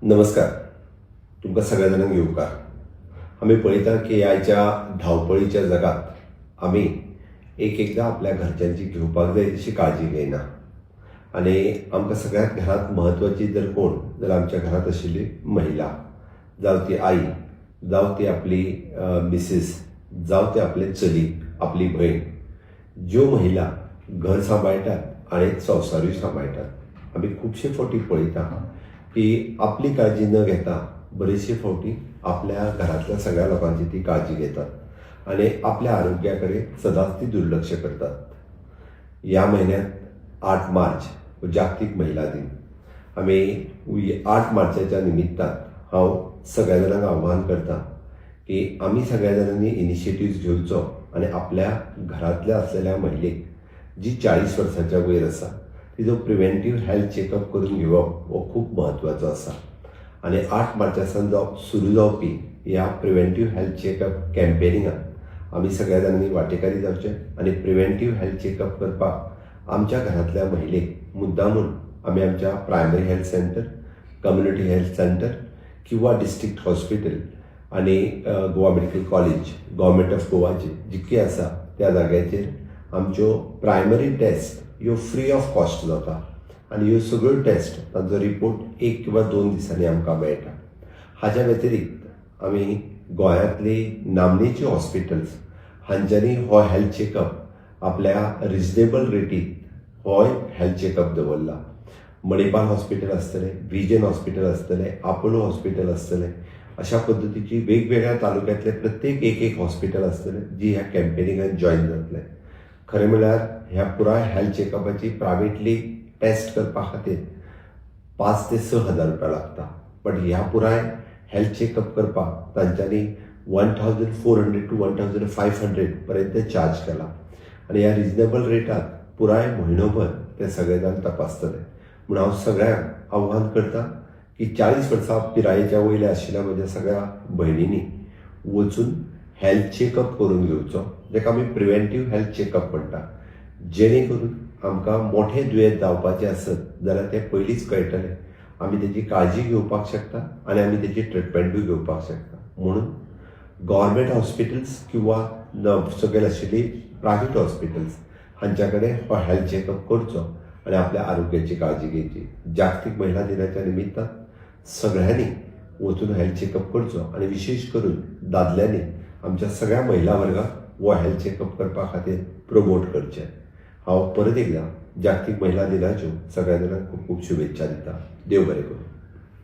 नमस्कार, तुमकां सगळ्या जाणांक येवकार. आमी पळयता की आयच्या धांवपळीच्या जगात आमी एक एकदां आपल्या घरच्यांची घेवपाक जाय तशी काळजी घेयना आनी आमकां सगळ्यांत घरांत म्हत्वाची जर कोण जाल्यार आमच्या घरांत आशिल्ली महिला, जावं ती आई, जावं ती आपली मिसीस, जावं ती आपले चली, आपली भयण. ज्यो महिला घर सांबाळटात आनी संवसारूय सांबाळटात. आमी खुबशे फावटी पळयता की आपली काळजी न घेता बरेचशे फावटी आपल्या घरांतल्या सगळ्या लोकांची ती काळजी घेतात आनी आपल्या आरोग्या कडेन सदांच ती दुर्लक्ष करतात. ह्या म्हयन्यांत 8 मार्च हो जागतीक महिला दिन. आमी 8 मार्चाच्या निमित्तान हांव सगळ्या जाणांक आव्हान करता की आमी सगळ्या जाणांनी इनिशिएटीव घेवचो आनी आपल्या घरांतल्या आसलेल्या महिलेक जी 40 वर्सांच्या वयर आसा तिजो प्रिवेंटीव हेल्थ चॅकअप करून घेवप हो खूब म्हत्वाचो आसा. आनी 8 मार्चा सावन जाव सुरू जावपी ह्या प्रिवेंटीव हेल्थ चॅकअप कॅम्पेनिंगाक आमी सगळ्या जाणांनी वांटेकारी जावचें आनी प्रिवेंटीव हेल्थ चॅकअप करपाक आमच्या घरांतल्या महिलेक मुद्दामून आमी आमच्या primary health centre, community health centre किंवा डिस्ट्रिक्ट हॉस्पिटल आनी Goa medical college, government of गोवाची जितकी आसा त्या जाग्याचेर आमच्यो प्रायमरी टेस्ट ह्यो फ्री ऑफ कॉस्ट जाता आनी ह्यो सगळ्यो टेस्ट तांचो रिपोर्ट 1 किंवा 2 दिसांनी आमकां मेळटा. हाज्या व्यतिरिक्त आमी गोंयांतली नामनेची हॉस्पिटल्स हांच्यांनी हो हेल्थ चॅकअप आपल्या रिजनेबल रेटीत होय हेल्थ चॅकअप दवरला. मणिपाल हॉस्पिटल आसतलें, विजन हॉस्पिटल आसतलें, आपोलो हॉस्पिटल आसतलें, अशा पद्दतीची वेगवेगळ्या तालुक्यांतले प्रत्येक एक एक हॉस्पिटल आसतलें जी ह्या कॅम्पेनिंगान जॉयन जातलें. खरें म्हणल्यार ह्या पुराय हेल्थ चॅकअपाची प्रायवेटली टेस्ट करपा खातीर 5 ते 6 हजार रुपया लागता, बट ह्या पुराय हेल्थ चॅकअप करपाक तांच्यांनी 1400 to 1500 पर्यंत चार्ज केला आनी ह्या रिजनेबल रेटात पुराय म्हयनोभर ते सगळे जाण तपासतले. म्हूण हांव सगळ्यांक आव्हान करता की 40 वर्सां पिरायेच्या वयल्या आशिल्ल्या म्हज्या सगळ्या भयणींनी वचून हेल्थ चॅकअप करून घेवचो, जाका आमी प्रिवेंटीव हेल्थ चॅकअप म्हणटा, जेणे करून आमकां मोठें दुयेंत जावपाचें आसत जाल्यार तें पयलींच कळटलें, आमी तेजी काळजी घेवपाक शकता आनी आमी तेजी ट्रिटमेंटूय घेवपाक शकता. म्हणून गव्हर्मेंट हॉस्पिटल्स किंवा सकयल आशिल्ली प्रायवेट हॉस्पिटल्स हांच्या कडेन हो हेल्थ चॅकअप करचो आनी आपल्या आरोग्याची काळजी घेवची. जागतीक महिला दिनाच्या निमित्तान सगळ्यांनी वचून हेल्थ चॅकअप करचो आनी विशेश करून दादल्यांनी आमच्या सगळ्या महिला वर्गाक हो हेल्थ चॅकअप करपा खातीर प्रमोट करचें. हांव परत एकदां जागतीक महिला दिनाच्यो सगळ्या जाणांक खूब खूब शुभेच्छा दिता. देव बरें करूं.